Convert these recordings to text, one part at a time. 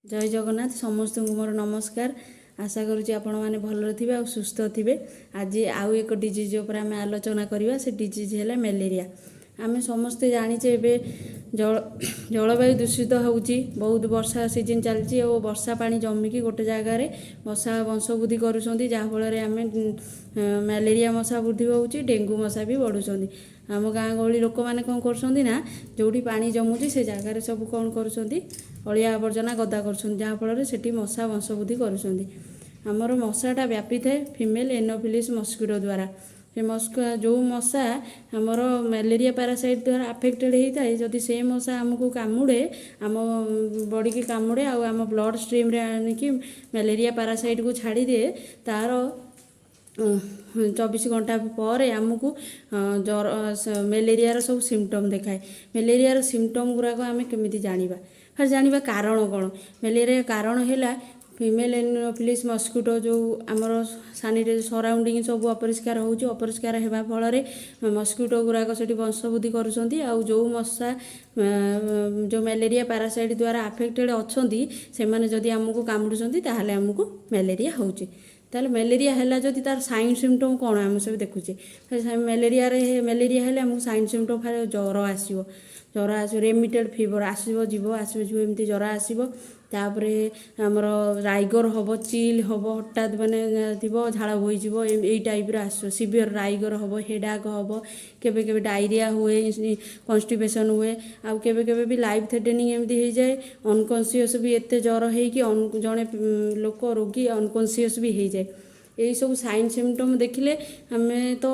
ଜୟ ଜଗନ୍ନାଥ। ସମସ୍ତଙ୍କୁ ମୋର ନମସ୍କାର। ଆଶା କରୁଛି ଆପଣମାନେ ଭଲରେ ଥିବେ ଆଉ ସୁସ୍ଥ ଥିବେ। ଆଜି ଆଉ ଏକ ଡିଜିଜ୍ ଉପରେ ଆମେ ଆଲୋଚନା କରିବା। ସେ ଡିଜିଜ୍ ହେଲା ମ୍ୟାଲେରିଆ। ଆମେ ସମସ୍ତେ ଜାଣିଛେ, ଏବେ ଜଳବାୟୁ ଦୂଷିତ ହେଉଛି ବହୁତ। ବର୍ଷା ସିଜନ୍ ଚାଲିଛି ଆଉ ବର୍ଷା ପାଣି ଜମିକି ଗୋଟେ ଜାଗାରେ ମଶା ବଂଶ ବୃଦ୍ଧି କରୁଛନ୍ତି, ଯାହାଫଳରେ ଆମେ ମ୍ୟାଲେରିଆ ମଶା ବୃଦ୍ଧି ହେଉଛି, ଡେଙ୍ଗୁ ମଶା ବି ବଢ଼ୁଛନ୍ତି। ଆମ ଗାଁ ଗହଳି ଲୋକମାନେ କ'ଣ କରୁଛନ୍ତି ନା, ଯେଉଁଠି ପାଣି ଜମୁଛି ସେ ଜାଗାରେ ସବୁ କ'ଣ କରୁଛନ୍ତି? ଅଳିଆ ଆବର୍ଜନା ଗଦା କରୁଛନ୍ତି, ଯାହାଫଳରେ ସେଠି ମଶା ବଂଶ ବୃଦ୍ଧି କରୁଛନ୍ତି। ଆମର ମଶାଟା ବ୍ୟାପିଥାଏ ଫିମେଲ୍ ଏନୋଫିଲିସ୍ ମସ୍କିଟୋ ଦ୍ୱାରା। ସେ ମସ୍କା, ଯେଉଁ ମଶା ଆମର ମ୍ୟାଲେରିଆ ପାରାସାଇଟ୍ ଦ୍ୱାରା ଆଫେକ୍ଟେଡ଼ ହେଇଥାଏ, ଯଦି ସେ ମଶା ଆମକୁ କାମୁଡ଼େ, ଆମ ବଡ଼ିକି କାମୁଡ଼େ ଆଉ ଆମ ବ୍ଲଡ଼ ଷ୍ଟ୍ରିମ୍ରେ ଆଣିକି ମ୍ୟାଲେରିଆ ପାରାସାଇଟ୍କୁ ଛାଡ଼ିଦିଏ, ତା'ର 24 ଘଣ୍ଟା ପରେ ଆମକୁ ଜ୍ୱର, ମ୍ୟାଲେରିଆର ସବୁ ସିମ୍ପଟମ୍ ଦେଖାଏ। ମ୍ୟାଲେରିଆର ସିମ୍ପଟମ୍ ଗୁଡ଼ାକ ଆମେ କେମିତି ଜାଣିବା? ଫାର୍ଷ୍ଟ ଜାଣିବା କାରଣ କ'ଣ। ମ୍ୟାଲେରିଆ କାରଣ ହେଲା ଫିମେଲ୍ ଏନୋଫିଲିସ୍ ମସ୍କିଟୋ। ଯେଉଁ ଆମର ସାନିଟାଇଜ ସରାଉଣ୍ଡିଂ ସବୁ ଅପରିଷ୍କାର ହେଉଛି, ଅପରିଷ୍କାର ହେବା ଫଳରେ ମସ୍କିଟୋ ଗୁଡ଼ାକ ସେଠି ବଂଶବୃଦ୍ଧି କରୁଛନ୍ତି। ଆଉ ଯେଉଁ ମଶା ଯେଉଁ ମ୍ୟାଲେରିଆ ପାରାସାଇଟ୍ ଦ୍ୱାରା ଆଫେକ୍ଟେଡ଼ ଅଛନ୍ତି, ସେମାନେ ଯଦି ଆମକୁ କାମୁଡ଼ୁଛନ୍ତି, ତାହେଲେ ଆମକୁ ମ୍ୟାଲେରିଆ ହେଉଛି। ତାହେଲେ ମ୍ୟାଲେରିଆ ହେଲା ଯଦି, ତାର ସାଇନ୍ ସିମ୍ପଟମ୍ କ'ଣ ଆମେ ସବୁ ଦେଖୁଛେ। ମ୍ୟାଲେରିଆ ହେଲେ ଆମକୁ ସାଇନ୍ ସିମ୍ପଟମ୍ ଜ୍ୱର ଆସିବ। ଜ୍ୱର ଆସିବ, ରେମିଟେଡ଼ ଫିଭର ଆସିବ ଯିବ, ଆସିବ ଯିବ, ଏମିତି ଜ୍ୱର ଆସିବ। ତାପରେ ଆମର ରାଇଗର ହେବ, ଚିଲ୍ ହେବ, ହଠାତ୍ ମାନେ ଥିବ ଝାଳ ବୋହିଯିବ, ଏଇ ଟାଇପ୍ର ଆସିବ। ସିଭିଅର ରାଇଗର ହେବ, ହେଡ଼ାକ୍ ହେବ, କେବେ କେବେ ଡାଇରିଆ ହୁଏ, କନଷ୍ଟିପେସନ୍ ହୁଏ। ଆଉ କେବେ କେବେ ବି ଲାଇଫ୍ ଥ୍ରେଟେନିଂ ଏମିତି ହେଇଯାଏ, ଅନକନସିୟସ୍ ବି, ଏତେ ଜ୍ୱର ହେଇକି ଜଣେ ଲୋକ, ରୋଗୀ ଅନକନସିୟସ୍ ବି ହେଇଯାଏ। ଏଇସବୁ ସାଇନ୍ ସିମ୍ପଟମ୍ ଦେଖିଲେ ଆମେ ତ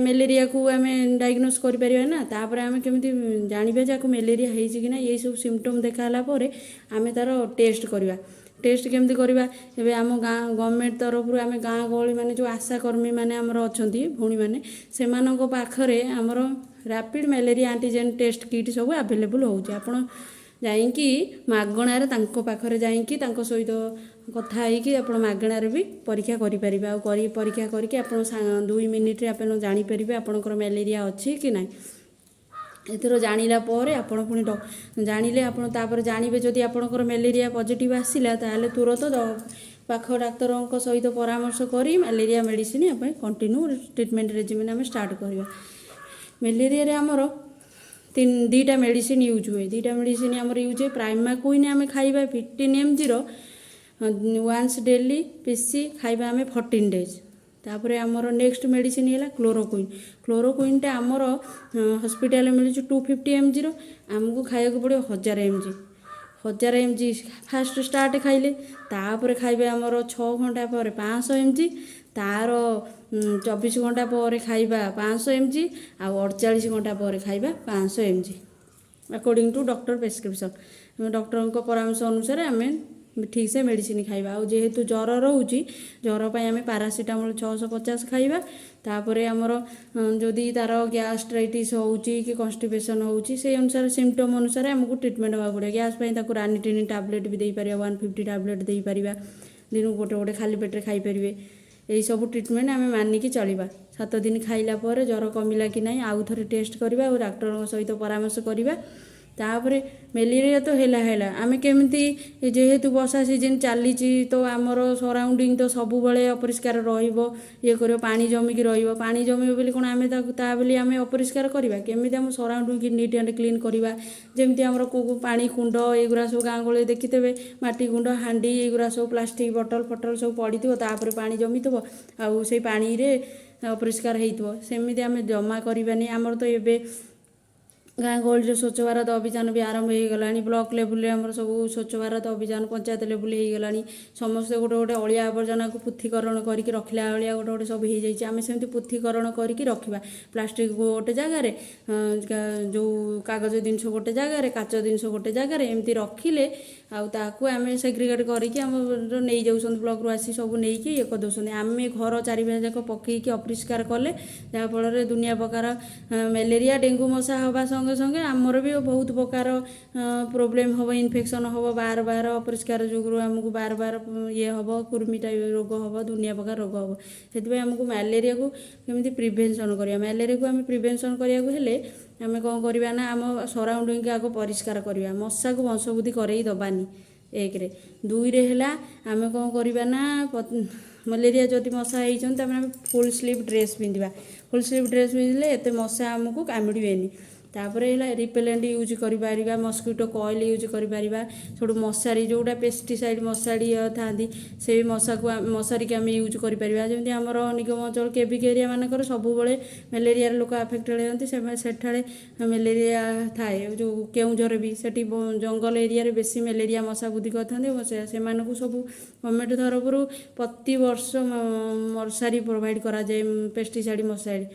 ମ୍ୟାଲେରିଆକୁ ଆମେ ଡାଇଗ୍ନୋସ୍ କରିପାରିବା ନା। ତାପରେ ଆମେ କେମିତି ଜାଣିବା ଯେ ଆକୁ ମ୍ୟାଲେରିଆ ହେଇଛି କି ନା? ଏଇସବୁ ସିମ୍ପଟମ୍ ଦେଖା ହେଲା ପରେ ଆମେ ତା'ର ଟେଷ୍ଟ କରିବା। ଟେଷ୍ଟ କେମିତି କରିବା? ଏବେ ଆମ ଗାଁ ଗଭର୍ଣ୍ଣମେଣ୍ଟ ତରଫରୁ ଆମେ ଗାଁ ଗହଳି ମାନେ ଯେଉଁ ଆଶାକର୍ମୀ ମାନେ ଆମର ଅଛନ୍ତି, ଭଉଣୀମାନେ, ସେମାନଙ୍କ ପାଖରେ ଆମର rapid malaria antigen test kit ସବୁ ଆଭେଲେବୁଲ୍ ହେଉଛି। ଆପଣ ଯାଇକି ମାଗଣାରେ ତାଙ୍କ ପାଖରେ ଯାଇକି ତାଙ୍କ ସହିତ କଥା ହେଇକି ଆପଣ ମାଗଣାରେ ବି ପରୀକ୍ଷା କରିପାରିବେ। ଆଉ ପରୀକ୍ଷା କରିକି ଆପଣ 2 ମିନିଟ୍ରେ ଆପଣ ଜାଣିପାରିବେ ଆପଣଙ୍କର ମ୍ୟାଲେରିଆ ଅଛି କି ନାହିଁ। ଏଥର ଜାଣିଲା ପରେ ଆପଣ ପୁଣି ଜାଣିଲେ ଆପଣ ତାପରେ ଜାଣିବେ, ଯଦି ଆପଣଙ୍କର ମ୍ୟାଲେରିଆ ପଜିଟିଭ୍ ଆସିଲା, ତାହେଲେ ତୁରନ୍ତ ପାଖ ଡାକ୍ତରଙ୍କ ସହିତ ପରାମର୍ଶ କରି ମ୍ୟାଲେରିଆ ମେଡ଼ିସିନ ଆମେ କଣ୍ଟିନ୍ୟୁ ଟ୍ରିଟମେଣ୍ଟ ରେଜିମେନ୍ ଆମେ ଷ୍ଟାର୍ଟ କରିବା। ମ୍ୟାଲେରିଆରେ ଆମର 2ଟା ମେଡ଼ିସିନ ୟୁଜ୍ ହୁଏ। 2ଟା ମେଡ଼ିସିନ ଆମର ୟୁଜ୍ ହୁଏ। ପ୍ରାଇମାକୁଇନ୍ ଆମେ ଖାଇବା 15 ଏମ୍ଜିର ୱାନ୍ସ ଡେଲି ପିସି ଖାଇବା ଆମେ 14 ଡେଜ୍। ତାପରେ ଆମର ନେକ୍ସଟ ମେଡ଼ିସିନ ହେଲା କ୍ଲୋରୋକୁଇନ୍। କ୍ଲୋରୋକୁଇନ୍ଟା ଆମର ହସ୍ପିଟାଲରେ ମିଳୁଛି 250 ଏମ୍ଜିର। ଆମକୁ ଖାଇବାକୁ ପଡ଼ିବ 1000 ଏମ୍ଜି। 1000 ଏମ୍ଜି ଫାଷ୍ଟ ଷ୍ଟାର୍ଟ ଖାଇଲେ, ତାପରେ ଖାଇବେ ଆମର 6 ଘଣ୍ଟା ପରେ 500 ଏମ୍ଜି, ତାର 24 ଘଣ୍ଟା ପରେ ଖାଇବା 500 ଏମ୍ଜି, ଆଉ 48 ଘଣ୍ଟା ପରେ ଖାଇବା 500 MG, according to doctor prescription। ଡକ୍ଟରଙ୍କ ପରାମର୍ଶ ଅନୁସାରେ ଆମେ ଠିକ୍ସେ ମେଡ଼ିସିନ ଖାଇବା। ଆଉ ଯେହେତୁ ଜ୍ୱର ରହୁଛି, ଜ୍ୱର ପାଇଁ ଆମେ ପାରାସିଟାମଲ୍ 650 ଖାଇବା। ତାପରେ ଆମର ଯଦି ତା'ର ଗ୍ୟାଷ୍ଟ୍ରାଇଟିସ୍ ହେଉଛି କି କନଷ୍ଟିପେସନ୍ ହେଉଛି, ସେଇ ଅନୁସାରେ, ସିମ୍ପଟମ୍ ଅନୁସାରେ ଆମକୁ ଟ୍ରିଟମେଣ୍ଟ ହେବାକୁ ପଡ଼ିବ। ଗ୍ୟାସ୍ ପାଇଁ ତାକୁ ରାନିଟିନ୍ ଟାବଲେଟ୍ ବି ଦେଇପାରିବା, 150 ଟାବଲେଟ୍ ଦେଇପାରିବା, ଦିନକୁ ଗୋଟେ ଗୋଟେ ଖାଲି ପେଟରେ ଖାଇପାରିବେ। ଏଇସବୁ ଟ୍ରିଟମେଣ୍ଟ ଆମେ ମାନିକି ଚଳିବା। 7 ଦିନ ଖାଇଲା ପରେ ଜ୍ୱର କମିଲା କି ନାହିଁ, ଆଉ ଥରେ ଟେଷ୍ଟ କରିବା ଆଉ ଡାକ୍ତରଙ୍କ ସହିତ ପରାମର୍ଶ କରିବା। ତାପରେ ମ୍ୟାଲେରିଆ ତ ହେଲା ହେଲା, ଆମେ କେମିତି, ଯେହେତୁ ବର୍ଷା ସିଜନ୍ ଚାଲିଛି, ତ ଆମର ସରାଉଣ୍ଡିଂ ତ ସବୁବେଳେ ଅପରିଷ୍କାର ରହିବ, ଇଏ କରିବ, ପାଣି ଜମିକି ରହିବ। ପାଣି ଜମିବ ବୋଲି କ'ଣ ଆମେ ତାକୁ ତା ବୋଲି ଆମେ ଅପରିଷ୍କାର କରିବା? କେମିତି ଆମ ସରାଉଣ୍ଡିଂ ନିଟ୍ ଆଣ୍ଡ କ୍ଲିନ୍ କରିବା? ଯେମିତି ଆମର କେଉଁ ପାଣି କୁଣ୍ଡ, ଏଇଗୁଡ଼ା ସବୁ ଗାଁ ଗହଳିରେ ଦେଖିଥିବେ, ମାଟି କୁଣ୍ଡ, ହାଣ୍ଡି, ଏଇଗୁଡ଼ା ସବୁ ପ୍ଲାଷ୍ଟିକ୍ ବଟଲ୍ ଫଟଲ ସବୁ ପଡ଼ିଥିବ, ତାପରେ ପାଣି ଜମିଥିବ ଆଉ ସେଇ ପାଣିରେ ଅପରିଷ୍କାର ହେଇଥିବ। ସେମିତି ଆମେ ଜମା କରିବାନି। ଆମର ତ ଏବେ ଗାଁ ଗହଳିରେ ସ୍ୱଚ୍ଛ ଭାରତ ଅଭିଯାନ ବି ଆରମ୍ଭ ହେଇଗଲାଣି। ବ୍ଲକ ଲେବୁଲରେ ଆମର ସବୁ ସ୍ୱଚ୍ଛ ଭାରତ ଅଭିଯାନ ପଞ୍ଚାୟତ ଲେବୁଲ ହେଇଗଲାଣି। ସମସ୍ତେ ଗୋଟେ ଗୋଟେ ଅଳିଆ ଆବର୍ଜନାକୁ ପୃଥକୀକରଣ କରିକି ରଖିଲା ଭଳିଆ ଗୋଟେ ଗୋଟେ ସବୁ ହେଇଯାଇଛି। ଆମେ ସେମିତି ପୃଥକୀକରଣ କରିକି ରଖିବା। ପ୍ଲାଷ୍ଟିକ ଗୋଟେ ଜାଗାରେ, ଯେଉଁ କାଗଜ ଜିନିଷ ଗୋଟେ ଜାଗାରେ, କାଚ ଜିନିଷ ଗୋଟେ ଜାଗାରେ, ଏମିତି ରଖିଲେ ଆଉ ତାକୁ ଆମେ ସେଗ୍ରିଗେଟ୍ କରିକି ଆମର ନେଇଯାଉଛନ୍ତି, ବ୍ଲକରୁ ଆସି ସବୁ ନେଇକି ଇଏ କରିଦେଉଛନ୍ତି। ଆମେ ଘର ଚାରିପାଖ ଯାକ ପକେଇକି ଅପରିଷ୍କାର କଲେ, ଯାହାଫଳରେ ଦୁନିଆ ପ୍ରକାର ମ୍ୟାଲେରିଆ, ଡେଙ୍ଗୁ ମଶା ହେବା ସଙ୍ଗେ ସଙ୍ଗେ ଆମର ବି ବହୁତ ପ୍ରକାର ପ୍ରୋବ୍ଲେମ୍ ହେବ, ଇନଫେକ୍ସନ୍ ହେବ। ବାର ବାର ଅପରିଷ୍କାର ଯୋଗୁରୁ ଆମକୁ ବାର ବାର ଇଏ ହେବ, କୃମି ଟାଇପ୍ ରୋଗ ହେବ, ଦୁନିଆ ପ୍ରକାର ରୋଗ ହେବ। ସେଥିପାଇଁ ଆମକୁ ମ୍ୟାଲେରିଆକୁ କେମିତି ପ୍ରିଭେନ୍ସନ୍ କରିବା? ମ୍ୟାଲେରିଆକୁ ଆମେ ପ୍ରିଭେନ୍ସନ୍ କରିବାକୁ ହେଲେ ଆମେ କ'ଣ କରିବା ନା, ଆମ ସରାଉଣ୍ଡିଂକୁ ଆଗ ପରିଷ୍କାର କରିବା। ମଶାକୁ ବଂଶବୃଦ୍ଧି କରେଇ ଦେବାନି। ଏକରେ। ଦୁଇରେ ହେଲା, ଆମେ କ'ଣ କରିବା ନା, ମ୍ୟାଲେରିଆ ଯଦି ମଶା ହେଇଛନ୍ତି, ତାମାନେ ଆମେ ଫୁଲ୍ ସ୍ଲିଭ୍ ଡ୍ରେସ୍ ପିନ୍ଧିବା। ଫୁଲ୍ ସ୍ଲିଭ୍ ଡ୍ରେସ୍ ପିନ୍ଧିଲେ ଏତେ ମଶା ଆମକୁ କାମୁଡ଼ିବେନି। ତାପରେ ହେଲା ରିପେଲେଣ୍ଟ ୟୁଜ୍ କରିପାରିବା, ମସ୍କିଟୋ କଏଲ୍ ୟୁଜ୍ କରିପାରିବା। ସେଠୁ ମଶାରୀ, ଯେଉଁଟା ପେଷ୍ଟିସାଇଡ଼୍ ମଶାରୀ ଥାନ୍ତି, ସେଇ ମଶାକୁ ମଶାରୀକି ଆମେ ୟୁଜ୍ କରିପାରିବା। ଯେମିତି ଆମର ନିଗମ ଅଞ୍ଚଳ, କେବିକେ ଏରିଆ ମାନଙ୍କରେ ସବୁବେଳେ ମ୍ୟାଲେରିଆର ଲୋକ ଆଫେକ୍ଟେଡ଼ ହୁଅନ୍ତି। ସେମାନେ ସେଠାରେ ମ୍ୟାଲେରିଆ ଥାଏ। ଯେଉଁ କେଉଁଝର ବି, ସେଠି ଜଙ୍ଗଲ ଏରିଆରେ ବେଶୀ ମ୍ୟାଲେରିଆ ମଶା ବୃଦ୍ଧି କରିଥାନ୍ତି ଏବଂ ସେମାନଙ୍କୁ ସବୁ ଗଭର୍ଣ୍ଣମେଣ୍ଟ ତରଫରୁ ପ୍ରତିବର୍ଷ ମଶାରୀ ପ୍ରୋଭାଇଡ଼ କରାଯାଏ, ପେଷ୍ଟିସାଇଡ଼୍ ମଶାରୀ।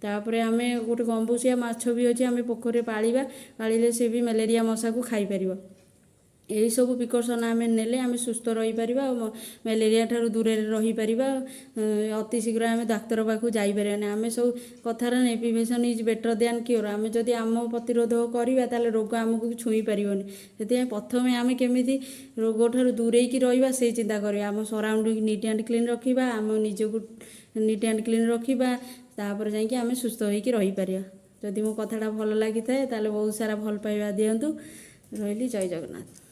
ତାପରେ ଆମେ ଗୋଟେ ଗମ୍ବୁସିଆ ମାଛ ବି ଅଛି, ଆମେ ପୋଖରୀରେ ପାଳିବା। ପାଳିଲେ ସେ ବି ମ୍ୟାଲେରିଆ ମଶାକୁ ଖାଇପାରିବ। ଏହିସବୁ ପ୍ରିକସନ୍ ଆମେ ନେଲେ ଆମେ ସୁସ୍ଥ ରହିପାରିବା ଆଉ ମ୍ୟାଲେରିଆ ଠାରୁ ଦୂରରେ ରହିପାରିବା। ଅତି ଶୀଘ୍ର ଆମେ ଡାକ୍ତର ପାଖକୁ ଯାଇପାରିବାନି। ଆମେ ସବୁ କଥାରେ ନାହିଁ, "Prevention is better than cure." ଆମେ ଯଦି ଆମ ପ୍ରତିରୋଧକ କରିବା, ତାହେଲେ ରୋଗ ଆମକୁ ଛୁଇଁ ପାରିବନି। ସେଥିପାଇଁ ପ୍ରଥମେ ଆମେ କେମିତି ରୋଗ ଠାରୁ ଦୂରେଇକି ରହିବା, ସେଇ ଚିନ୍ତା କରିବା। ଆମ ସରାଉଣ୍ଡିଂ ନିଟ୍ ଆଣ୍ଡ କ୍ଲିନ୍ ରଖିବା, ଆମ ନିଜକୁ ନିଟ୍ ଆଣ୍ଡ କ୍ଲିନ୍ ରଖିବା, ତାପରେ ଯାଇକି ଆମେ ସୁସ୍ଥ ହେଇକି ରହିପାରିବା। ଯଦି ମୋ କଥାଟା ଭଲ ଲାଗିଥାଏ, ତାହେଲେ ବହୁତ ସାରା ଭଲ ପାଇବା ଦିଅନ୍ତୁ। ରହିଲି, ଜୟ ଜଗନ୍ନାଥ।